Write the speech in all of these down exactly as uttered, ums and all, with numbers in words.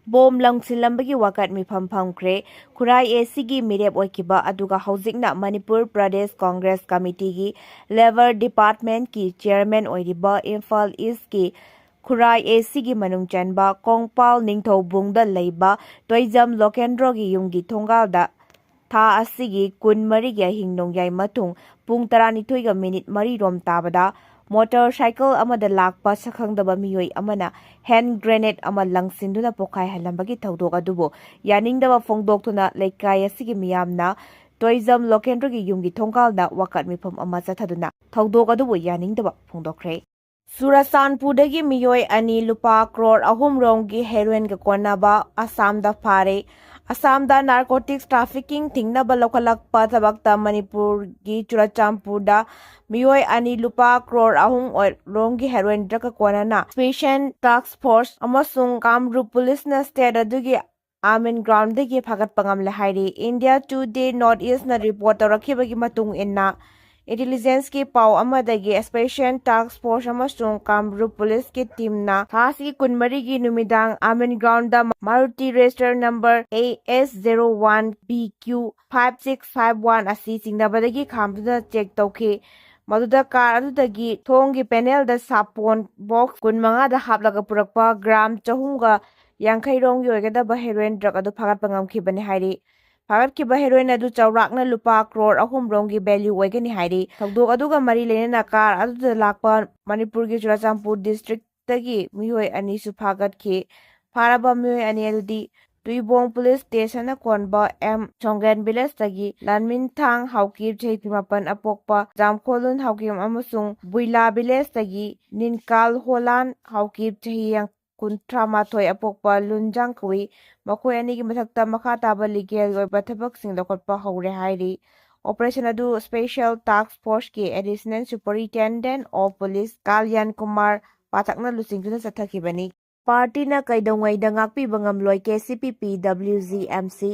Bomb ꯂꯪꯁꯤꯜꯂꯝꯕꯒꯤ ꯋꯥꯀꯠ ꯃꯤꯐꯝ ꯐꯝꯈ꯭ꯔꯦ꯫ ꯈꯨꯔꯥꯏ ꯑꯦ ꯁꯤꯒꯤ ꯃꯤꯔꯦꯞ ꯑꯣꯏꯈꯤꯕ, ꯑꯗꯨꯒ ꯍꯧꯖꯤꯛꯅ ꯃꯅꯤꯄꯨꯔ ꯄ꯭ꯔꯗꯦꯁ ꯀꯣꯡꯒ꯭ꯔꯦꯁ ꯀꯃꯤꯇꯤꯒꯤ ꯂꯦꯕꯔ ꯗꯤꯄꯥꯔꯠꯃꯦꯟꯠꯀꯤ ꯆꯤꯌꯔꯃꯦꯟ ꯑꯣꯏꯔꯤꯕ ꯏꯝꯐꯥꯜ ꯏꯁꯀꯤ ꯈꯨꯔꯥꯏ ꯑꯦ ꯁꯤꯒꯤ ꯃꯅꯨꯡ ꯆꯟꯕ ꯀꯣꯡꯄꯥꯜ ꯅꯤꯡꯊꯧꯕꯨꯡꯗ ꯂꯩꯕ ꯇꯣꯏꯖꯝ ꯂꯣꯀꯦꯟꯗ꯭ꯔꯣꯒꯤ ꯌꯨꯝꯒꯤ ꯊꯣꯡꯒꯥꯜꯗ ꯊꯥ ꯑꯁꯤꯒꯤ ꯀꯨꯟꯃꯔꯤꯒꯤ ꯑꯍꯤꯡ ꯅꯣꯡꯌꯥꯏ ꯃꯊꯨꯡ ꯄꯨꯡ ꯇꯔꯥꯅꯤꯊꯣꯏꯒ ꯃꯤꯅꯤꯠ ꯃꯔꯤ ꯔꯣꯝ ꯇꯥꯕꯗ ꯃꯣꯇꯣꯔ ꯁꯥꯏꯀꯜ ꯑꯃꯗ ꯂꯥꯛꯄ ꯁꯛꯈꯪꯗꯕ ꯃꯤꯑꯣꯏ ꯑꯃꯅ ꯍꯦꯟ ꯒ꯭ꯔꯦꯅꯦꯗ ꯑꯃ ꯂꯪꯁꯤꯟꯗꯨꯅ ꯄꯣꯈꯥꯏꯍꯜꯂꯝꯕꯒꯤ ꯊꯧꯗꯣꯛ ꯑꯗꯨꯕꯨ ꯌꯥꯅꯤꯡꯗꯕ ꯐꯣꯡꯗꯣꯛꯇꯨꯅ ꯂꯩꯀꯥꯏ ꯑꯁꯤꯒꯤ ꯃꯤꯌꯥꯝꯅ ꯇꯣꯏꯖꯝ ꯂꯣꯀꯦꯟꯗ꯭ꯔꯣꯒꯤ ꯌꯨꯝꯒꯤ ꯊꯣꯡꯒꯥꯜꯗ ꯋꯥꯀꯠ ꯃꯤꯐꯝ ꯑꯃ ꯆꯠꯊꯗꯨꯅ ꯊꯧꯗꯣꯛ ꯑꯗꯨꯕꯨ ꯌꯥꯅꯤꯡꯗꯕ ꯐꯣꯡꯗꯣꯛꯈ꯭ꯔꯦ꯫ ꯆꯨꯔꯆꯥꯟꯄꯨꯔꯗꯒꯤ ꯃꯤꯑꯣꯏ ꯑꯅꯤ ꯂꯨꯄꯥ ꯀ꯭ꯔꯣꯔ ꯑꯍꯨꯝ ꯔꯣꯝꯒꯤ ꯍꯦꯔꯣꯏꯟꯒ ꯀꯣꯟꯅꯕ ꯑꯁꯥꯝꯗ ꯐꯥꯔꯦ꯫ ꯑꯁꯥꯝꯗ ꯅꯥꯔꯀꯣꯇꯤꯛꯁ ꯇ꯭ꯔꯥꯐꯤꯀꯤꯡ ꯊꯤꯡꯅꯕ ꯂꯧꯈꯠꯂꯛꯄ ꯊꯕꯛꯇ ꯃꯅꯤꯄꯨꯔꯒꯤ ꯆꯨꯔꯆꯥꯟꯄꯨꯔꯗ ꯃꯤꯑꯣꯏ ꯑꯅꯤ ꯂꯨꯄꯥ ꯀ꯭ꯔꯣꯔ ꯑꯍꯨꯝ ꯔꯣꯝꯒꯤ ꯍꯦꯔꯣꯏꯟ ꯗ꯭ꯔꯒ ꯀꯣꯟꯅꯅ ꯁ꯭ꯄꯦꯁꯤꯌꯦꯜ ꯇꯥꯁꯛ ꯐꯣꯔꯁ ꯑꯃꯁꯨꯡ ꯀꯥꯝꯔꯨꯞ ꯄꯨꯂꯤꯁꯅ ꯁ꯭ꯇꯦꯠ ꯑꯗꯨꯒꯤ ꯑꯥꯔꯃꯤꯟ ꯒ꯭ꯔꯥꯎꯟꯗꯒꯤ ꯐꯥꯒꯠꯄ ꯉꯝꯂꯦ ꯍꯥꯏꯔꯤ꯫ ꯏꯟꯗꯤꯌꯥ ꯇꯨꯗꯦ ꯅꯣꯔꯠ ꯏꯁꯅ ꯔꯤꯄꯣꯔꯠ ꯇꯧꯔꯛꯈꯤꯕꯒꯤ ꯃꯇꯨꯡ ꯏꯟꯅ, ꯏꯟꯇꯦꯂꯤꯖꯦꯟꯁꯀꯤ ꯄꯥꯎ ꯑꯃꯗꯒꯤ ꯁ꯭ꯄꯦꯁꯤꯌꯦꯜ ꯇꯥꯁꯛ ꯐꯣꯔꯁ ꯑꯃꯁꯨꯡ ꯀꯥꯝꯔꯨꯞ ꯄꯨꯂꯤꯁꯀꯤ ꯇꯤꯝꯅ ꯊꯥ ꯑꯁꯤꯒꯤ ꯀꯨꯟꯃꯔꯤꯒꯤ ꯅꯨꯃꯤꯗꯥꯡ ꯑꯥꯔꯃꯤꯟ ground Maruti register number A S zero one B Q five six five one ꯑꯁꯤ ꯆꯤꯡꯅꯕꯗꯒꯤ ꯈꯥꯝꯗꯨꯅ ꯆꯦꯛ ꯇꯧꯈꯤ꯫ ꯃꯗꯨꯗ ꯀꯥꯔ ꯑꯗꯨꯗꯒꯤ ꯊꯣꯡꯒꯤ ꯄꯦꯅꯦꯜꯗ ꯁꯥꯄꯣꯟ ꯕꯣꯛꯁ ꯀꯨꯟꯃꯉꯥꯗ ꯍꯥꯞꯂꯒ ꯄꯨꯔꯛꯄ ꯒ꯭ꯔꯥꯝ ꯆꯍꯨꯝꯒ ꯌꯥꯡꯈꯩ ꯔꯣꯝꯒꯤ ꯑꯣꯏꯒꯗꯕ ꯍꯦꯔꯣꯏꯟ ꯗ꯭ꯔꯒ ꯑꯗꯨ ꯐꯥꯒꯠꯄ ꯉꯝꯈꯤꯕꯅꯤ ꯍꯥꯏꯔꯤ꯫ ꯐꯥꯒꯠꯈꯤꯕ ꯍꯦꯔꯣꯏꯟ ꯑꯗꯨ ꯆꯥꯎꯔꯥꯛꯅ ꯂꯨꯄꯥ ꯀ꯭ꯔꯣꯔ ꯑꯍꯨꯝ ꯔꯣꯝꯒꯤ ꯚꯦꯂ꯭ꯌꯨ ꯑꯣꯏꯒꯅꯤ ꯍꯥꯏꯔꯤ꯫ ꯊꯧꯗꯣꯛ ꯑꯗꯨꯒ ꯃꯔꯤ ꯂꯩꯅꯅ ꯀꯥꯔ ꯑꯗꯨꯗ ꯂꯥꯛꯄ ꯃꯅꯤꯄꯨꯔꯒꯤ ꯆꯨꯔꯆꯥꯟꯄꯨꯔ ꯗꯤꯁꯇ꯭ꯔꯤꯛꯇꯒꯤ ꯃꯤꯑꯣꯏ ꯑꯅꯤꯁꯨ ꯐꯥꯒꯠꯈꯤ꯫ ꯐꯥꯔꯕ ꯃꯤꯑꯣꯏ ꯑꯅꯤ ꯑꯗꯨꯗꯤ ꯇꯨꯏꯕꯣꯡ ꯄꯨꯂꯤꯁ ꯁ꯭ꯇꯦꯁꯟꯅ ꯀꯣꯟꯕ ꯑꯦꯝ ꯁꯣꯡꯒꯦꯟ ꯚꯤꯂꯦꯖꯇꯒꯤ ꯂꯥꯟꯃꯤꯟꯊꯥꯡ ꯍꯥꯎꯀꯤꯞ ꯆꯍꯤ ꯀꯨꯟꯃꯥꯄꯟ ꯑꯄꯣꯛꯄ ꯖꯥꯝꯈꯣꯂꯨꯟ ꯍꯥꯎꯀꯤꯞ ꯑꯃꯁꯨꯡ ꯕꯨꯏꯂꯥ ꯚꯤꯂꯦꯖꯇꯒꯤ ꯅꯤꯟꯀꯥꯜ ꯍꯣꯂꯥꯟ ꯍꯥꯎꯀꯤꯞ ꯆꯍꯤ ꯀꯨꯟꯊ꯭ꯔꯥ ꯃꯥꯊꯣꯏ ꯑꯄꯣꯛꯄ ꯂꯨꯟꯖꯥꯡ ꯀꯧꯏ꯫ ꯃꯈꯣꯏ ꯑꯅꯤꯒꯤ ꯃꯊꯛꯇ ꯃꯈꯥ ꯇꯥꯕ ꯂꯤꯒꯦꯜꯒꯤ ꯑꯣꯏꯕ ꯊꯕꯛꯁꯤꯡ ꯂꯧꯈꯠꯄ ꯍꯧꯔꯦ ꯍꯥꯏꯔꯤ꯫ ꯑꯣꯄꯔꯦꯁꯟ ꯑꯗꯨ ꯁ꯭ꯄꯦꯁꯤꯌꯦꯜ ꯇꯥꯁꯛ ꯐꯣꯔꯁꯀꯤ additional superintendent of police Kalyan Kumar ꯄꯥꯊꯛꯅ ꯂꯨꯆꯤꯡꯗꯨꯅ ꯆꯠꯊꯈꯤꯕꯅꯤ꯫ ꯄꯥꯔꯇꯤꯅ ꯀꯩꯗꯧꯉꯩꯗ ꯉꯥꯛꯄꯤꯕ ꯉꯝꯂꯣꯏ, K C P P W G M C.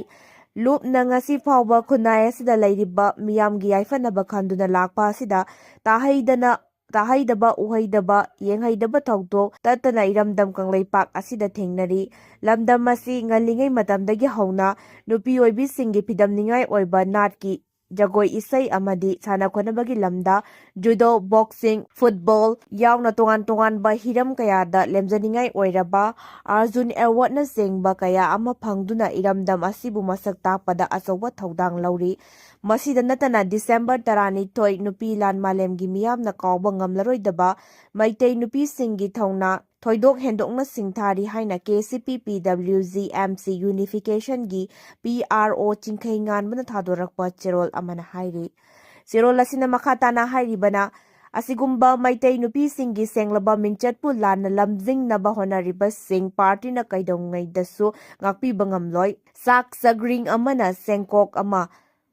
ꯂꯨꯞꯅ ꯉꯁꯤ ꯐꯥꯎꯕ ꯈꯨꯟꯅꯥꯏ ꯑꯁꯤꯗ ꯂꯩꯔꯤꯕ ꯃꯤꯌꯥꯝꯒꯤ ꯌꯥꯏꯐꯅꯕ ꯈꯟꯗꯨꯅ ꯂꯥꯛꯄ ꯑꯁꯤꯗ ꯇꯥꯍꯩꯗꯅ ꯇꯥꯍꯩꯗꯕ, ꯎꯍꯩꯗꯕ, ꯌꯦꯡꯍꯩꯗꯕ ꯊꯧꯗꯣꯛ ꯇꯠꯇꯅ ꯏꯔꯝꯗꯝ ꯀꯪꯂꯩꯄꯥꯛ ꯑꯁꯤꯗ ꯊꯦꯡꯅꯔꯤ꯫ ꯂꯝꯗꯝ ꯑꯁꯤ ꯉꯜꯂꯤꯉꯩ ꯃꯇꯝꯗꯒꯤ ꯍꯧꯅ ꯅꯨꯄꯤ ꯑꯣꯏꯕꯤꯁꯤꯡꯒꯤ ꯐꯤꯗꯝꯅꯤꯡꯉꯥꯏ ꯑꯣꯏꯕ ꯅꯥꯠꯀꯤ ꯖꯒꯣꯏ ꯏꯁꯩ ꯑꯃꯗꯤ ꯁꯥꯟꯅ ꯈꯣꯠꯅꯕꯒꯤ ꯂꯝꯗ ꯖꯨꯗꯣ, ꯕꯣꯛꯁꯤꯡ, ꯐꯨꯠꯕꯣꯜ ꯌꯥꯎꯅ ꯇꯣꯉꯥꯟ ꯇꯣꯉꯥꯟꯕ ꯍꯤꯔꯝ ꯀꯌꯥꯗ ꯂꯦꯝꯖꯅꯤꯡꯉꯥꯏ ꯑꯣꯏꯔꯕ ꯑꯥꯔꯖꯨꯟ ꯑꯦꯋꯥꯔꯗꯅꯆꯤꯡꯕ ꯀꯌꯥ ꯑꯃ ꯐꯪꯗꯨꯅ ꯏꯔꯝꯗꯝ ꯑꯁꯤꯕꯨ ꯃꯁꯛ ꯇꯥꯛꯄꯗ ꯑꯆꯧꯕ ꯊꯧꯗꯥꯡ ꯂꯧꯔꯤ꯫ ꯃꯁꯤꯗ ꯅꯠꯇꯅ ꯗꯤꯁꯦꯝꯕꯔ ꯇꯔꯥꯅꯤꯊꯣꯏ ꯅꯨꯄꯤ ꯂꯥꯟ ꯃꯥꯂꯦꯝꯒꯤ ꯃꯤꯌꯥꯝꯅ ꯀꯥꯎꯕ ꯉꯝꯂꯔꯣꯏꯗꯕ ꯃꯩꯇꯩ ꯅꯨꯄꯤꯁꯤꯡꯒꯤ ꯊꯧꯅꯥ ꯊꯣꯏꯗꯣꯛ ꯍꯦꯟꯗꯣꯛꯅ ꯁꯤꯡꯊꯥꯔꯤ ꯍꯥꯏꯅ ꯀꯦ C P P W G M ꯁꯤ ꯌꯨꯅꯤꯐꯤꯀꯦꯁꯟꯒꯤ ꯄꯤ ꯑꯥꯔ ꯑꯣ ꯆꯤꯡꯈꯩ ꯉꯥꯟꯕꯅ ꯊꯥꯗꯣꯔꯛꯄ ꯆꯦꯔꯣꯜ ꯑꯃꯅ ꯍꯥꯏꯔꯤ꯫ ꯆꯦꯔꯣꯜ ꯑꯁꯤꯅ ꯃꯈꯥ ꯇꯥꯅ ꯍꯥꯏꯔꯤꯕꯅ, ꯑꯁꯤꯒꯨꯝꯕ ꯃꯩꯇꯩ ꯅꯨꯄꯤꯁꯤꯡꯒꯤ ꯁꯦꯡꯂꯕ ꯃꯤꯡꯆꯠꯄꯨ ꯂꯥꯟꯅ ꯂꯝꯖꯤꯡꯅꯕ ꯍꯣꯠꯅꯔꯤꯕꯁꯤꯡ ꯄꯥꯔꯇꯤꯅ ꯀꯩꯗꯧꯉꯩꯗꯁꯨ ꯉꯥꯛꯄꯤꯕ ꯉꯝꯂꯣꯏ꯫ ꯆꯥꯛ ꯆꯒ꯭ꯔꯤꯡ ꯑꯃꯅ ꯆꯦꯡꯀꯣꯛ ꯑꯃ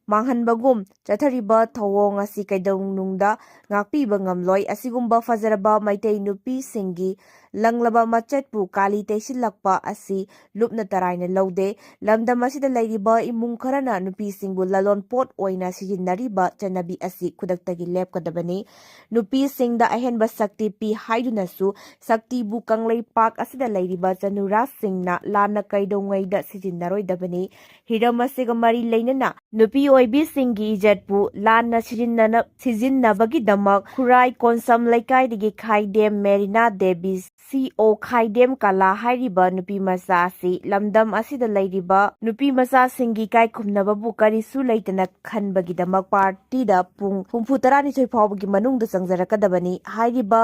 ꯃꯥꯡꯍꯟꯕꯒꯨꯝ ꯆꯠꯊꯔꯤꯕ ꯊꯧꯑꯣꯡ ꯑꯁꯤ ꯀꯩꯗꯧꯅꯨꯡꯗ ꯉꯥꯛꯄꯤꯕ ꯉꯝꯂꯣꯏ꯫ ꯑꯁꯤꯒꯨꯝꯕ ꯐꯖꯔꯕ ꯃꯩꯇꯩ ꯅꯨꯄꯤꯁꯤꯡꯒꯤ ꯂꯪꯂꯕ ꯃꯆꯠꯄꯨ ꯀꯥꯂꯤ ꯇꯩꯁꯤꯜꯂꯛꯄ ꯑꯁꯤ ꯂꯨꯞꯅ ꯇꯔꯥꯏꯅ ꯂꯧꯗꯦ꯫ ꯂꯝꯗꯝ ꯑꯁꯤꯗ ꯂꯩꯔꯤꯕ ꯏꯃꯨꯡ ꯈꯔꯅ ꯅꯨꯄꯤꯁꯤꯡꯕꯨ ꯂꯂꯣꯟꯄꯣꯠ ꯑꯣꯏꯅ ꯁꯤꯖꯤꯟꯅꯔꯤꯕ ꯆꯠꯅꯕꯤ ꯑꯁꯤ ꯈꯨꯗꯛꯇꯒꯤ ꯂꯦꯞꯀꯗꯕꯅꯤ꯫ ꯅꯨꯄꯤꯁꯤꯡꯗ ꯑꯍꯦꯟꯕ ꯁꯛꯇꯤ ꯄꯤ ꯍꯥꯏꯗꯨꯅꯁꯨ ꯁꯛꯇꯤꯕꯨ ꯀꯪꯂꯩꯄꯥꯛ ꯑꯁꯤꯗ ꯂꯩꯔꯤꯕ ꯆꯅꯨꯔꯥꯁꯤꯡꯅ ꯂꯥꯟꯅ ꯀꯩꯗꯧꯉꯩꯗ ꯁꯤꯖꯤꯟꯅꯔꯣꯏꯗꯕꯅꯤ꯫ ꯍꯤꯔꯝ ꯑꯁꯤꯒ ꯃꯔꯤ ꯂꯩꯅꯅ ꯅꯨꯄꯤ ꯑꯣꯏꯕꯤꯁꯤꯡꯒꯤ ꯏꯖꯠꯄꯨ ꯂꯥꯟꯅ ꯁꯤꯖꯤꯟꯅꯅ-, ꯁꯤꯖꯤꯟꯅꯕꯒꯤꯗꯃꯛ ꯈꯨꯔꯥꯏ ꯀꯣꯟꯁꯝ ꯂꯩꯀꯥꯏꯗꯒꯤ ꯈꯥꯏꯗꯦꯝ ꯃꯦꯔꯤꯅꯥ ꯗꯦꯕꯤ ꯁꯤ ꯑꯣ ꯈꯥꯏꯗꯦꯝ ꯀꯂꯥ ꯍꯥꯏꯔꯤꯕ ꯅꯨꯄꯤ ꯃꯆꯥ ꯑꯁꯤ ꯂꯝꯗꯝ ꯑꯁꯤꯗ ꯂꯩꯔꯤꯕ ꯅꯨꯄꯤ ꯃꯆꯥꯁꯤꯡꯒꯤ ꯏꯀꯥꯏ ꯈꯨꯝꯅꯕꯕꯨ ꯀꯔꯤꯁꯨ ꯂꯩꯇꯅ ꯈꯟꯕꯒꯤꯗꯃꯛ ꯄꯥꯔꯇꯤꯗ ꯄꯨꯡ ꯍꯨꯝꯐꯨ ꯇꯔꯥꯅꯤꯊꯣꯏ ꯐꯥꯎꯕꯒꯤ ꯃꯅꯨꯡꯗ ꯆꯪꯖꯔꯛꯀꯗꯕꯅꯤ꯫ ꯍꯥꯏꯔꯤꯕ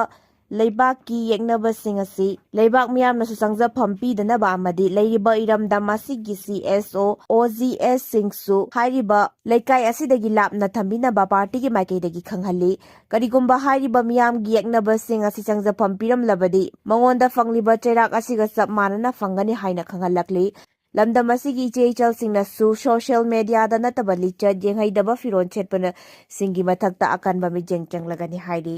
ꯂꯩꯕꯥꯛꯀꯤ ꯌꯦꯛꯅꯕꯁꯤꯡ ꯑꯁꯤ ꯂꯩꯕꯥꯛ ꯃꯤꯌꯥꯝꯅꯁꯨ ꯆꯪꯖꯐꯝ ꯄꯤꯗꯅꯕ ꯑꯃꯗꯤ ꯂꯩꯔꯤꯕ ꯏꯔꯝꯗꯝ ꯑꯁꯤꯒꯤ ꯁꯤ ꯑꯦꯁ ꯑꯣ, ꯑꯣ ꯖꯤ ꯑꯦꯁꯁꯤꯡꯁꯨ ꯍꯥꯏꯔꯤꯕ ꯂꯩꯀꯥꯏ ꯑꯁꯤꯗꯒꯤ ꯂꯥꯞꯅ ꯊꯝꯕꯤꯅꯕ ꯄꯥꯔꯇꯤꯒꯤ ꯃꯥꯏꯀꯩꯗꯒꯤ ꯈꯪꯍꯜꯂꯤ꯫ ꯀꯔꯤꯒꯨꯝꯕ ꯍꯥꯏꯔꯤꯕ ꯃꯤꯌꯥꯝꯒꯤ ꯌꯦꯛꯅꯕꯁꯤꯡ ꯑꯁꯤ ꯆꯪꯖꯐꯝ ꯄꯤꯔꯝꯂꯕꯗꯤ ꯃꯉꯣꯟꯗ ꯐꯪꯂꯤꯕ ꯆꯩꯔꯥꯛ ꯑꯁꯤꯒ ꯆꯞ ꯃꯥꯟꯅꯅ ꯐꯪꯒꯅꯤ ꯍꯥꯏꯅ ꯈꯪꯍꯜꯂꯛꯂꯤ꯫ ꯂꯝꯗꯝ ꯑꯁꯤꯒꯤ ꯏꯆꯦ ꯏꯆꯜꯁꯤꯡꯅꯁꯨ ꯁꯣꯁꯤꯌꯦꯜ ꯃꯦꯗꯤꯌꯥꯗ ꯅꯠꯇꯕ ꯂꯤꯆꯠ, ꯌꯦꯡꯍꯩꯗꯕ ꯐꯤꯔꯣꯜ ꯁꯦꯠꯄꯅꯆꯤꯡꯒꯤ ꯃꯊꯛꯇ ꯑꯀꯟꯕ ꯃꯤꯠꯌꯦꯡ ꯆꯪꯂꯒꯅꯤ ꯍꯥꯏꯔꯤ꯫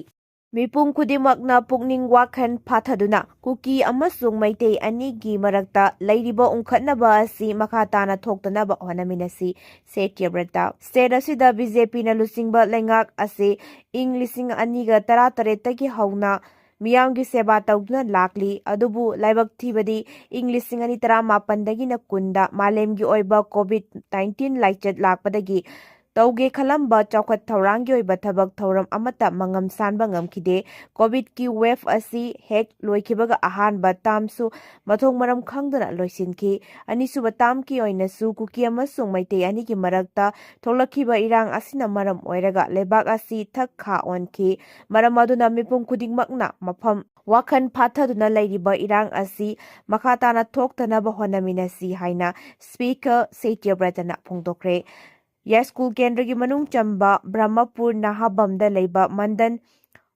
ꯃꯤꯄꯨꯝ ꯈꯨꯗꯤꯡꯃꯛꯅ ꯄꯨꯛꯅꯤꯡ ꯋꯥꯈꯜ ꯐꯥꯊꯗꯨꯅ ꯀꯨꯀꯤ ꯑꯃꯁꯨꯡ ꯃꯩꯇꯩ ꯑꯅꯤꯒꯤ ꯃꯔꯛꯇ ꯂꯩꯔꯤꯕ ꯎꯪꯈꯠꯅꯕ ꯑꯁꯤ ꯃꯈꯥ ꯇꯥꯅ ꯊꯣꯛꯇꯅꯕ ꯍꯣꯠꯅꯃꯤꯟꯅꯁꯤ, ꯁꯇ꯭ꯌꯕ꯭ꯔꯇ꯫ ꯁ꯭ꯇꯦꯠ ꯑꯁꯤꯗ ꯕꯤ ꯖꯦ ꯄꯤꯅ ꯂꯨꯆꯤꯡꯕ ꯂꯩꯉꯥꯛ ꯑꯁꯤ ꯏꯪ ꯂꯤꯁꯤꯡ ꯑꯅꯤꯒ ꯇꯔꯥꯇꯔꯦꯠꯇꯒꯤ ꯍꯧꯅ ꯃꯤꯌꯥꯝꯒꯤ ꯁꯦꯕꯥ ꯇꯧꯗꯨꯅ ꯂꯥꯛꯂꯤ꯫ ꯑꯗꯨꯕꯨ ꯂꯥꯏꯕꯛ ꯊꯤꯕꯗꯤ, ꯏꯪ ꯂꯤꯁꯤꯡ ꯑꯅꯤ ꯇꯔꯥꯃꯥꯄꯟꯗꯒꯤꯅ ꯀꯨꯟꯗ ꯃꯥꯂꯦꯝꯒꯤ ꯑꯣꯏꯕ ꯀꯣꯚꯤꯗ ꯅꯥꯏꯟꯇꯤꯟ ꯂꯥꯏꯆꯠ ꯂꯥꯛꯄꯗꯒꯤ ꯇꯧꯒꯦ ꯈꯜꯂꯝꯕ ꯆꯥꯎꯈꯠ ꯊꯧꯔꯥꯡꯒꯤ ꯑꯣꯏꯕ ꯊꯕꯛ ꯊꯧꯔꯝ ꯑꯃꯠꯇ ꯃꯉꯝ ꯁꯥꯟꯕ ꯉꯝꯈꯤꯗꯦ꯫ ꯀꯣꯚꯤꯗꯀꯤ ꯋꯦꯚ ꯑꯁꯤ ꯍꯦꯛ ꯂꯣꯏꯈꯤꯕꯒ ꯑꯍꯥꯟꯕ ꯇꯥꯝꯁꯨ ꯃꯊꯣꯡ ꯃꯔꯝ ꯈꯪꯗꯅ ꯂꯣꯏꯁꯤꯟꯈꯤ꯫ ꯑꯅꯤꯁꯨꯕ ꯇꯥꯝꯒꯤ ꯑꯣꯏꯅꯁꯨ ꯀꯨꯀꯤ ꯑꯃꯁꯨꯡ ꯃꯩꯇꯩ ꯑꯅꯤꯒꯤ ꯃꯔꯛꯇ ꯊꯣꯛꯂꯛꯈꯤꯕ ꯏꯔꯥꯡ ꯑꯁꯤꯅ ꯃꯔꯝ ꯑꯣꯏꯔꯒ ꯂꯩꯕꯥꯛ ꯑꯁꯤ ꯊꯛ ꯈꯥ ꯑꯣꯟꯈꯤ꯫ ꯃꯔꯝ ꯑꯗꯨꯅ ꯃꯤꯄꯨꯝ ꯈꯨꯗꯤꯡꯃꯛꯅ ꯃꯐꯝ ꯋꯥꯈꯜ ꯐꯥꯊꯗꯨꯅ ꯂꯩꯔꯤꯕ ꯏꯔꯥꯡ ꯑꯁꯤ ꯃꯈꯥ ꯇꯥꯅ ꯊꯣꯛꯇꯅꯕ ꯍꯣꯠꯅꯃꯤꯟꯅꯁꯤ ꯍꯥꯏꯅ ꯁ꯭ꯄꯤꯀꯔ ꯁꯇ꯭ꯌꯕ꯭ꯔꯇꯅ ꯐꯣꯡꯗꯣꯛꯈ꯭ꯔꯦ꯫ ꯌꯥꯏꯁ꯭ꯀꯨꯜ ꯀꯦꯟꯗ꯭ꯔꯒꯤ ꯃꯅꯨꯡ ꯆꯟꯕ ꯕ꯭ꯔꯍꯃꯄꯨꯔ ꯅꯍꯥꯕꯝꯗ ꯂꯩꯕ ꯃꯟꯗꯟ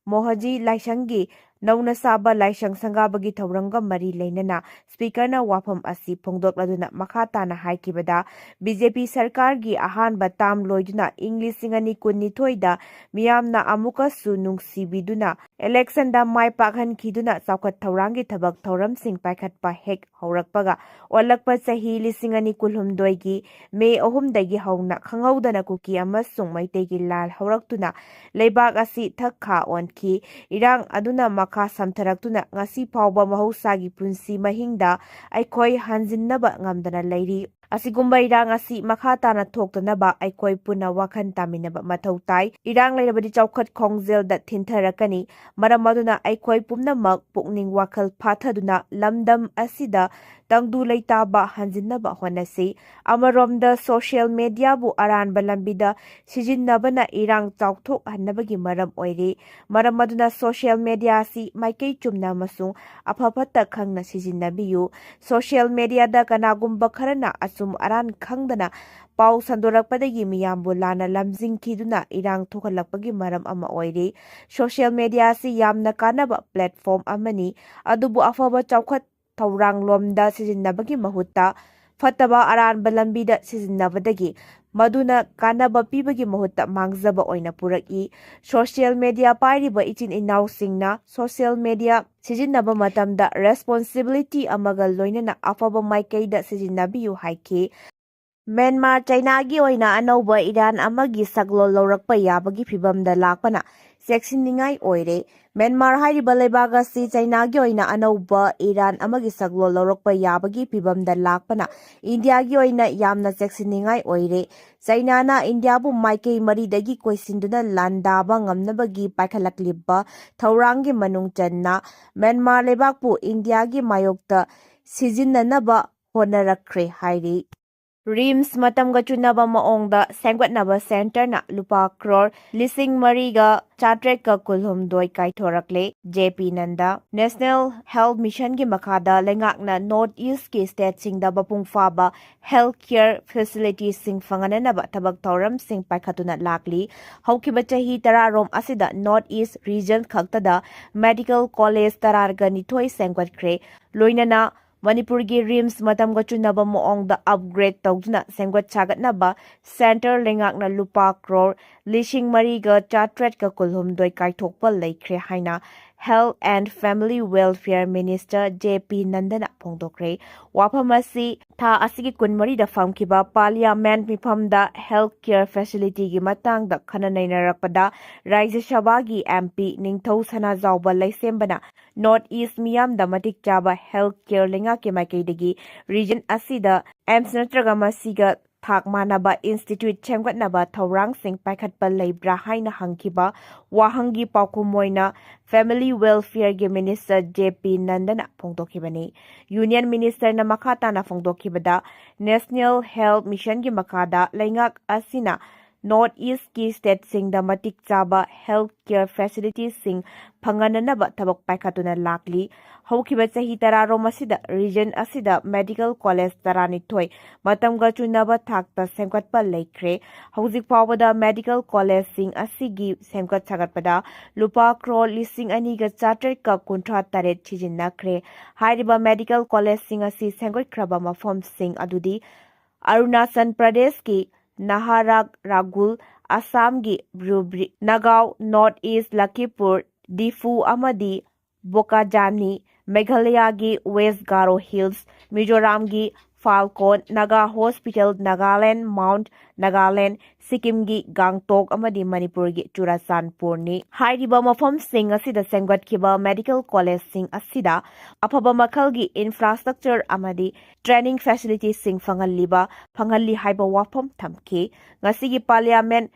ꯃꯣꯍꯖꯤ ꯂꯥꯏꯁꯪꯒꯤ ꯅꯧꯅ ꯁꯥꯕ ꯂꯥꯏꯁꯪ ꯁꯪꯒꯥꯕꯒꯤ ꯊꯧꯔꯝꯒ ꯃꯔꯤ ꯂꯩꯅꯅ ꯁ꯭ꯄꯤꯀꯔꯅ ꯋꯥꯐꯝ ꯑꯁꯤ ꯐꯣꯡꯗꯣꯛꯂꯗꯨꯅ ꯃꯈꯥ ꯇꯥꯅ ꯍꯥꯏꯈꯤꯕꯗ, ꯕꯤ ꯖꯦ ꯄꯤ ꯁꯔꯀꯥꯔꯒꯤ ꯑꯍꯥꯟꯕ ꯇꯥꯝ ꯂꯣꯏꯗꯨꯅ ꯏꯪ ꯂꯤꯁꯤꯡ ꯑꯅꯤ ꯀꯨꯟꯅꯤꯊꯣꯏꯗ ꯃꯤꯌꯥꯝꯅ ꯑꯃꯨꯛꯀꯁꯨ ꯅꯨꯡꯁꯤꯕꯤꯗꯨꯅ ꯏꯂꯦꯛꯁꯟꯗ ꯃꯥꯏ ꯄꯥꯛꯍꯟꯈꯤꯗꯨꯅ ꯆꯥꯎꯈꯠ ꯊꯧꯔꯥꯡꯒꯤ ꯊꯕꯛ ꯊꯧꯔꯝꯁꯤꯡ ꯄꯥꯏꯈꯠꯄ ꯍꯦꯛ ꯍꯧꯔꯛꯄꯒ, ꯑꯣꯜꯂꯛꯄ ꯆꯍꯤ ꯂꯤꯁꯤꯡ ꯑꯅꯤ ꯀꯨꯟꯍꯨꯝꯗꯣꯏꯒꯤ ꯃꯦ ꯑꯍꯨꯝꯗꯒꯤ ꯍꯧꯅ ꯈꯪꯍꯧꯗꯅ ꯀꯨꯀꯤ ꯑꯃꯁꯨꯡ ꯃꯩꯇꯩꯒꯤ ꯂꯥꯜ ꯍꯧꯔꯛꯇꯨꯅ ꯂꯩꯕꯥꯛ ꯑꯁꯤ ꯊꯛ ꯈꯥ ꯑꯣꯟꯈꯤ꯫ ꯏꯔꯥꯡ ꯑꯗꯨꯅ ꯃꯈꯥ ꯁꯝꯊꯔꯛꯇꯨꯅ ꯉꯁꯤ ꯐꯥꯎꯕ ꯃꯍꯧꯁꯥꯒꯤ ꯄꯨꯟꯁꯤ ꯃꯍꯤꯡꯗ ꯑꯩꯈꯣꯏ ꯍꯟꯖꯤꯟꯅꯕ ꯉꯝꯗꯅ ꯂꯩꯔꯤ꯫ ꯑꯁꯤꯒꯨꯝꯕ ꯏꯔꯥꯡ ꯑꯁꯤ ꯃꯈꯥ ꯇꯥꯅ ꯊꯣꯛꯇꯅꯕ ꯑꯩꯈꯣꯏ ꯄꯨꯟꯅ ꯋꯥꯈꯜ ꯇꯥꯃꯤꯟꯅꯕ ꯃꯊꯧ ꯇꯥꯏ꯫ ꯏꯔꯥꯡ ꯂꯩꯔꯕꯗꯤ ꯆꯥꯎꯈꯠ ꯈꯣꯡꯖꯦꯜꯗ ꯊꯤꯟꯊꯔꯛꯀꯅꯤ꯫ ꯃꯔꯝ ꯑꯗꯨꯅ ꯑꯩꯈꯣꯏ ꯄꯨꯝꯅꯃꯛ ꯄꯨꯛꯅꯤꯡ ꯋꯥꯈꯜ ꯐꯥꯊꯗꯨꯅ ꯂꯝꯗꯝ ꯑꯁꯤꯗ ꯇꯪꯗꯨ ꯂꯩꯇꯥꯕ ꯍꯟꯖꯤꯟꯅꯕ ꯍꯣꯠꯅꯁꯤ꯫ ꯑꯃꯔꯣꯝꯗ social mediaꯕꯨ ꯑꯔꯥꯟꯕ ꯂꯝꯕꯤꯗ ꯁꯤꯖꯤꯟꯅꯕꯅ ꯏꯔꯥꯡ ꯆꯥꯎꯊꯣꯛꯍꯟꯅꯕꯒꯤ ꯃꯔꯝ ꯑꯣꯏꯔꯤ꯫ ꯃꯔꯝ ꯑꯗꯨꯅ social media ꯑꯁꯤ ꯃꯥꯏꯀꯩ ꯆꯨꯝꯅ ꯑꯃꯁꯨꯡ ꯑꯐ ꯐꯠꯇ ꯈꯪꯅ ꯁꯤꯖꯤꯟꯅꯕꯤꯌꯨ꯫ Social mediaꯗ ꯀꯅꯥꯒꯨꯝꯕ ꯈꯔꯅ ꯑꯆꯨꯝ ꯑꯔꯥꯟ ꯈꯪꯗꯅ ꯄꯥꯎ ꯁꯟꯗꯣꯔꯛꯄꯗꯒꯤ ꯃꯤꯌꯥꯝꯕꯨ ꯂꯥꯟꯅ ꯂꯝꯖꯤꯡꯈꯤꯗꯨꯅ ꯏꯔꯥꯡ ꯊꯣꯛꯍꯜꯂꯛꯄꯒꯤ ꯃꯔꯝ ꯑꯃ ꯑꯣꯏꯔꯤ꯫ Social media ꯑꯁꯤ ꯌꯥꯝꯅ ꯀꯥꯟꯅꯕ platform ꯑꯃꯅꯤ, ꯑꯗꯨꯕꯨ ꯑꯐꯕ ꯆꯥꯎꯈꯠ ꯊꯧꯔꯥꯡꯂꯣꯝꯗ ꯁꯤꯖꯤꯟꯅꯕꯒꯤ ꯃꯍꯨꯠꯇ ꯐꯠꯇꯕ ꯑꯔꯥꯟꯕ ꯂꯝꯕꯤꯗ ꯁꯤꯖꯤꯟꯅꯕꯗꯒꯤ ꯃꯗꯨꯅ ꯀꯥꯟꯅꯕ ꯄꯤꯕꯒꯤ ꯃꯍꯨꯠꯇ ꯃꯥꯡꯖꯕ ꯑꯣꯏꯅ ꯄꯨꯔꯛꯏ꯫ ꯁꯣꯁꯤꯌꯦꯜ ꯃꯤꯗꯤꯌꯥ ꯄꯥꯏꯔꯤꯕ ꯏꯆꯤꯟ ꯏꯅꯥꯎꯁꯤꯡꯅ ꯁꯣꯁꯤꯌꯦꯜ ꯃꯤꯗꯤꯌꯥ ꯁꯤꯖꯤꯟꯅꯕ ꯃꯇꯝꯗ ꯔꯦꯁꯄꯣꯟꯁꯤꯕꯤꯂꯤꯇꯤ ꯑꯃꯒ ꯂꯣꯏꯅꯅ ꯑꯐꯕ ꯃꯥꯏꯀꯩꯗ ꯁꯤꯖꯤꯟꯅꯕꯤꯌꯨ ꯍꯥꯏꯈꯤ꯫ ꯃ꯭ꯌꯥꯟꯃꯥꯔ ꯆꯥꯏꯅꯥꯒꯤ ꯑꯣꯏꯅ ꯑꯅꯧꯕ ꯏꯔꯥꯟ ꯑꯃꯒꯤ ꯁꯛꯂꯣꯟ ꯂꯧꯔꯛꯄ ꯌꯥꯕꯒꯤ ꯐꯤꯚꯝꯗ ꯂꯥꯛꯄꯅ ꯆꯦꯛꯁꯤꯟꯅꯤꯡꯉꯥꯏ ꯑꯣꯏꯔꯦ꯫ ꯃ꯭ꯌꯥꯟꯃꯥꯔ ꯍꯥꯏꯔꯤꯕ ꯂꯩꯕꯥꯛ ꯑꯁꯤ ꯆꯥꯏꯅꯥꯒꯤ ꯑꯣꯏꯅ ꯑꯅꯧꯕ ꯏꯔꯥꯟ ꯑꯃꯒꯤ ꯁꯛꯂꯣꯟ ꯂꯧꯔꯛꯄ ꯌꯥꯕꯒꯤ ꯐꯤꯚꯝꯗ ꯂꯥꯛꯄꯅ ꯏꯟꯗꯤꯌꯥꯒꯤ ꯑꯣꯏꯅ ꯌꯥꯝꯅ ꯆꯦꯛꯁꯤꯟꯅꯤꯡꯉꯥꯏ ꯑꯣꯏꯔꯦ꯫ ꯆꯥꯏꯅꯥꯅ ꯏꯟꯗꯤꯌꯥꯕꯨ ꯃꯥꯏꯀꯩ ꯃꯔꯤꯗꯒꯤ ꯀꯣꯏꯁꯤꯟꯗꯨꯅ ꯂꯥꯟꯗꯥꯕ ꯉꯝꯅꯕꯒꯤ ꯄꯥꯏꯈꯠꯂꯛꯂꯤꯕ ꯊꯧꯔꯥꯡꯒꯤ ꯃꯅꯨꯡ ꯆꯟꯅ ꯃ꯭ꯌꯥꯟꯃꯥꯔ ꯂꯩꯕꯥꯛꯄꯨ ꯏꯟꯗꯤꯌꯥꯒꯤ ꯃꯥꯌꯣꯛꯇ ꯁꯤꯖꯤꯟꯅꯅꯕ ꯍꯣꯠꯅꯔꯛꯈ꯭ꯔꯦ ꯍꯥꯏꯔꯤ꯫ ꯔꯤꯝꯁ ꯃꯇꯝꯒ ꯆꯨꯅꯕ ꯃꯑꯣꯡꯗ ꯁꯦꯝꯒꯠꯅꯕ ꯁꯦꯟꯇꯔꯅ ꯂꯨꯄꯥ ꯀ꯭ꯔꯣꯔ ꯂꯤꯁꯤꯡ ꯃꯔꯤꯒ ꯆꯥꯇ꯭ꯔꯦꯠꯀ ꯀꯨꯟꯍꯨꯝꯗꯣꯏ ꯀꯥꯏꯊꯣꯔꯛꯂꯦ꯫ ꯖꯦ ꯄꯤ ꯅꯟꯗ꯫ ꯅꯦꯁꯅꯦꯜ ꯍꯦꯜꯊ ꯃꯤꯁꯟꯒꯤ ꯃꯈꯥꯗ ꯂꯩꯉꯥꯛꯅ ꯅꯣꯔꯠ ꯏꯁꯀꯤ ꯁ꯭ꯇꯦꯠꯁꯤꯡꯗ ꯃꯄꯨꯡ ꯐꯥꯕ ꯍꯦꯜꯊ ꯀꯦꯌꯔ ꯐꯦꯁꯤꯂꯤꯇꯤꯁꯤꯡ ꯐꯪꯍꯟꯅꯅꯕ ꯊꯕꯛ ꯊꯧꯔꯝꯁꯤꯡ ꯄꯥꯏꯈꯠꯇꯨꯅ ꯂꯥꯛꯂꯤ꯫ ꯍꯧꯈꯤꯕ ꯆꯍꯤ ꯇꯔꯥꯔꯣꯝ ꯑꯁꯤꯗ ꯅꯣꯔꯠ ꯏꯁ ꯔꯤꯖꯟ ꯈꯛꯇꯗ ꯃꯦꯗꯤꯀꯦꯜ ꯀꯣꯂꯦꯖ ꯇꯔꯥꯒ ꯅꯤꯊꯣꯏ ꯁꯦꯝꯒꯠꯈ꯭ꯔꯦ꯫ ꯂꯣꯏꯅꯅ ꯃꯅꯤꯄꯨꯔꯒꯤ ꯔꯤꯝꯁ ꯃꯇꯝꯒ ꯆꯨꯅꯕ ꯃꯑꯣꯡꯗ ꯑꯞꯒ꯭ꯔꯦꯗ ꯇꯧꯗꯨꯅ ꯁꯦꯝꯒꯠ ꯁꯥꯒꯠꯅꯕ ꯁꯦꯟꯇꯔ ꯂꯩꯉꯥꯛꯅ ꯂꯨꯄꯥ ꯀ꯭ꯔꯣꯔ ꯂꯤꯁꯤꯡ ꯃꯔꯤꯒ ꯆꯥꯇ꯭ꯔꯦꯠꯀ ꯀꯨꯟꯍꯨꯝꯗꯣꯏ ꯀꯥꯏꯊꯣꯛꯄ ꯂꯩꯈ꯭ꯔꯦ ꯍꯥꯏꯅ Health and Family Welfare Minister J P ꯅꯟꯗꯅ ꯐꯣꯡꯗꯣꯛꯈ꯭ꯔꯦ꯫ ꯋꯥꯐꯝ ꯑꯁꯤ ꯊꯥ ꯑꯁꯤꯒꯤ ꯀꯨꯟꯃꯔꯤꯗ ꯐꯝꯈꯤꯕ ꯄꯥꯔꯂꯤꯌꯥꯃꯦꯟꯠ ꯃꯤꯐꯝꯗ ꯍꯦꯜꯊ ꯀꯦꯌꯔ ꯐꯦꯁꯤꯂꯤꯇꯤꯒꯤ ꯃꯇꯥꯡꯗ ꯈꯟꯅ ꯅꯩꯅꯔꯛꯄꯗ ꯔꯥꯖ꯭ꯌ ꯁꯚꯥꯒꯤ ꯑꯦꯝ ꯄꯤ ꯅꯤꯡꯊꯧ ꯁꯅꯥꯖꯥꯎꯕ ꯂꯩꯁꯦꯝꯕꯅ ꯅꯣꯔꯠ ꯏꯁ ꯃꯤꯌꯥꯝꯗ ꯃꯇꯤꯛ ꯆꯥꯕ ꯍꯦꯜꯊ ꯀꯦꯌꯔ ꯂꯩꯉꯥꯛꯀꯤ ꯃꯥꯏꯀꯩꯗꯒꯤ ꯔꯤꯖꯟ ꯑꯁꯤꯗ ꯑꯦꯝꯁ ꯅꯠꯇ꯭ꯔꯒ ꯃꯁꯤꯒ ꯊꯥꯛ ꯃꯥꯟꯅꯕ ꯏꯟꯁꯇꯤꯇ꯭ꯌꯨꯠ ꯁꯦꯝꯒꯠꯅꯕ ꯊꯧꯔꯥꯡꯁꯤꯡ ꯄꯥꯏꯈꯠꯄ ꯂꯩꯕ꯭ꯔꯥ ꯍꯥꯏꯅ ꯍꯪꯈꯤꯕ ꯋꯥꯍꯪꯒꯤ ꯄꯥꯎꯈꯨꯝ ꯑꯣꯏꯅ family ꯋꯦꯜꯐꯤꯌꯔꯒꯤ minister J P ꯅꯟꯗꯅ ꯐꯣꯡꯗꯣꯛꯈꯤꯕꯅꯤ꯫ Union ꯃꯤꯅꯤꯁꯇꯔꯅ ꯃꯈꯥ ꯇꯥꯅ ꯐꯣꯡꯗꯣꯛꯈꯤꯕꯗ, ꯅꯦꯁꯅꯦꯜ ꯍꯦꯜꯊ ꯃꯤꯁꯟꯒꯤ ꯃꯈꯥꯗ ꯂꯩꯉꯥꯛ ꯑꯁꯤꯅ ꯅꯣꯔꯠ ꯏꯁꯀꯤ ꯁ꯭ꯇꯦꯠꯁꯤꯡꯗ ꯃꯇꯤꯛ ꯆꯥꯕ ꯍꯦꯜꯊ ꯀꯦꯌꯔ ꯐꯦꯁꯤꯂꯤꯇꯤꯁꯤꯡ ꯐꯪꯍꯟꯅꯅꯕ ꯊꯕꯛ ꯄꯥꯏꯈꯠꯇꯨꯅ ꯂꯥꯛꯂꯤ꯫ ꯍꯧꯈꯤꯕ ꯆꯍꯤ ꯇꯔꯥꯔꯣꯝ ꯑꯁꯤꯗ ꯔꯤꯖꯟ ꯑꯁꯤꯗ ꯃꯦꯗꯤꯀꯦꯜ ꯀꯣꯂꯦꯖ ꯇꯔꯥꯅꯤꯊꯣꯏ ꯃꯇꯝꯒ ꯆꯨꯅꯕ ꯊꯥꯛꯇ ꯁꯦꯝꯒꯠꯄ ꯂꯩꯈ꯭ꯔꯦ꯫ ꯍꯧꯖꯤꯛ ꯐꯥꯎꯕꯗ ꯃꯦꯗꯤꯀꯦꯜ ꯀꯣꯂꯦꯖꯁꯤꯡ ꯑꯁꯤꯒꯤ ꯁꯦꯝꯒꯠ ꯁꯥꯒꯠꯄꯗ ꯂꯨꯄꯥ ꯀ꯭ꯔꯣꯔ ꯂꯤꯁꯤꯡ ꯑꯅꯤꯒ ꯆꯥꯇ꯭ꯔꯦꯠꯀ ꯀꯨꯟꯊ꯭ꯔꯥ ꯇꯔꯦꯠ ꯁꯤꯖꯤꯟꯅꯈ꯭ꯔꯦ꯫ ꯍꯥꯏꯔꯤꯕ ꯃꯦꯗꯤꯀꯦꯜ ꯀꯣꯂꯦꯖꯁꯤꯡ ꯑꯁꯤ ꯁꯦꯝꯒꯠꯈ꯭ꯔꯕ ꯃꯐꯝꯁꯤꯡ ꯑꯗꯨꯗꯤ ꯑꯔꯨꯅꯥꯆꯜ ꯄ꯭ꯔꯗꯦꯁꯀꯤ ꯅꯍꯥꯔꯥꯒ ꯔꯥꯒꯨꯜ, ꯑꯁꯥꯝꯒꯤ ꯕ꯭ꯔꯨꯕ꯭ꯔꯤ, ꯅꯥꯒꯥꯎ, ꯅꯣꯔꯠ ꯏꯁ ꯂꯈꯤꯄꯨꯔ, ꯗꯤꯐꯨ ꯑꯃꯗꯤ ꯕꯣꯀꯥꯖꯥꯅꯤ, ꯃꯦꯘꯥꯂꯌꯥꯒꯤ ꯋꯦꯁ ꯒꯥꯔꯣ ꯍꯤꯜꯁ, ꯃꯤꯖꯣꯔꯥꯝꯒꯤ ꯐꯥꯜꯀꯣꯟ, ꯅꯥꯒꯥ ꯍꯣꯁꯄꯤꯇꯥꯜ, ꯅꯥꯒꯥꯂꯦꯟ ꯃꯥꯎꯟꯠ ꯅꯥꯒꯥꯂꯦꯟ, ꯁꯤꯛꯀꯤꯝꯒꯤ ꯒꯥꯡꯇꯣꯛ ꯑꯃꯗꯤ ꯃꯅꯤꯄꯨꯔꯒꯤ ꯆꯨꯔꯥꯆꯥꯟꯄꯨꯔꯅꯤ꯫ ꯍꯥꯏꯔꯤꯕ ꯃꯐꯝꯁꯤꯡ ꯑꯁꯤꯗ ꯁꯦꯝꯒꯠꯈꯤꯕ ꯃꯦꯗꯤꯀꯦꯜ ꯀꯣꯂꯦꯖꯁꯤꯡ ꯑꯁꯤꯗ ꯑꯐꯕ ꯃꯈꯜꯒꯤ ꯏꯟꯐ꯭ꯔꯥꯁ꯭ꯇ꯭ꯔꯛꯆꯔ ꯑꯃꯗꯤ ꯇ꯭ꯔꯦꯅꯤꯡ ꯐꯦꯁꯤꯂꯤꯇꯤꯁꯤꯡ ꯐꯪꯍꯜꯂꯤꯕ, ꯐꯪꯍꯜꯂꯤ ꯍꯥꯏꯕ ꯋꯥꯐꯝ ꯊꯝꯈꯤ꯫ ꯉꯁꯤꯒꯤ ꯄꯥꯔꯂꯤꯌꯥꯃꯦꯟ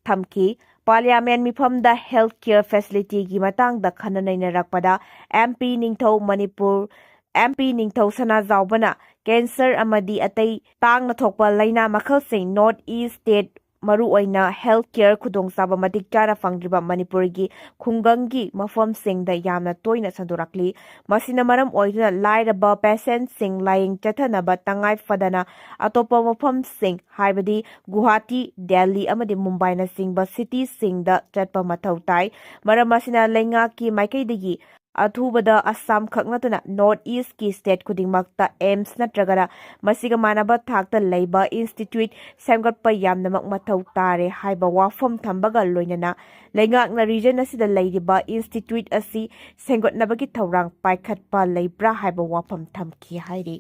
ꯊꯝꯈꯤ꯫ ꯄꯥꯔꯂꯤꯌꯥꯃꯦꯟ ꯃꯤꯐꯝꯗ ꯍꯦꯜꯊ ꯀꯦꯌꯔ ꯐꯦꯁꯤꯂꯤꯇꯤꯒꯤ ꯃꯇꯥꯡꯗ ꯈꯟꯅ ꯅꯩꯅꯔꯛꯄꯗ ꯑꯦꯝ ꯄꯤ ꯅꯤꯡꯊꯧ ꯃꯅꯤꯄꯨꯔ, ꯑꯦꯝ ꯄꯤ ꯅꯤꯡꯊꯧ ꯁꯅꯥꯖꯥꯎꯕꯅ ꯀꯦꯟꯁꯔ ꯑꯃꯗꯤ ꯑꯇꯩ ꯇꯥꯡꯅ ꯊꯣꯛꯄ ꯂꯥꯏꯅꯥ ꯃꯈꯜꯁꯤꯡ ꯅꯣꯔꯠ ꯏꯁ ꯁ꯭ꯇꯦꯠ ꯃꯔꯨꯑꯣꯏꯅ ꯍꯦꯜꯊ ꯀꯦꯌꯔ ꯈꯨꯗꯣꯡꯆꯥꯕ ꯃꯇꯤꯛ ꯆꯥꯅ ꯐꯪꯗ꯭ꯔꯤꯕ ꯃꯅꯤꯄꯨꯔꯒꯤ ꯈꯨꯡꯒꯪꯒꯤ ꯃꯐꯝꯁꯤꯡꯗ ꯌꯥꯝꯅ ꯇꯣꯏꯅ ꯁꯟꯗꯣꯔꯛꯂꯤ꯫ ꯃꯁꯤꯅ ꯃꯔꯝ ꯑꯣꯏꯗꯨꯅ ꯂꯥꯏꯔꯕ ꯄꯦꯁꯦꯟꯠꯁꯤꯡ ꯂꯥꯌꯦꯡ ꯆꯠꯊꯅꯕ ꯇꯉꯥꯏ ꯐꯗꯅ ꯑꯇꯣꯞꯄ ꯃꯐꯝꯁꯤꯡ, ꯍꯥꯏꯕꯗꯤ ꯒꯨꯋꯥꯍꯥꯇꯤ, ꯗꯦꯜꯂꯤ ꯑꯃꯗꯤ ꯃꯨꯝꯕꯥꯏꯅꯆꯤꯡꯕ ꯁꯤꯇꯤꯁꯤꯡꯗ ꯆꯠꯄ ꯃꯊꯧ ꯇꯥꯏ꯫ ꯃꯔꯝ ꯑꯁꯤꯅ ꯂꯩꯉꯥꯛꯀꯤ ꯃꯥꯏꯀꯩꯗꯒꯤ ꯑꯊꯨꯕꯗ ꯑꯁꯥꯝ ꯈꯛ ꯅꯠꯇꯅ ꯅꯣꯔꯠ ꯏꯁꯀꯤ ꯁ꯭ꯇꯦꯠ ꯈꯨꯗꯤꯡꯃꯛꯇ ꯑꯦꯝꯁ ꯅꯠꯇ꯭ꯔꯒꯅ ꯃꯁꯤꯒ ꯃꯥꯟꯅꯕ ꯊꯥꯛꯇ ꯂꯩꯕ ꯏꯟꯁꯇꯤꯇ꯭ꯌꯨꯠ ꯁꯦꯝꯒꯠꯄ ꯌꯥꯝꯅꯃꯛ ꯃꯊꯧ ꯇꯥꯔꯦ ꯍꯥꯏꯕ ꯋꯥꯐꯝ ꯊꯝꯕꯒ ꯂꯣꯏꯅꯅ ꯂꯩꯉꯥꯛꯅ ꯔꯤꯖꯟ ꯑꯁꯤꯗ ꯂꯩꯔꯤꯕ ꯏꯟꯁꯇꯤꯇ꯭ꯌꯨꯠ ꯑꯁꯤ ꯁꯦꯝꯒꯠꯅꯕꯒꯤ ꯊꯧꯔꯥꯡ ꯄꯥꯏꯈꯠꯄ ꯂꯩꯕ꯭ꯔꯥ ꯍꯥꯏꯕ ꯋꯥꯐꯝ ꯊꯝꯈꯤ ꯍꯥꯏꯔꯤ꯫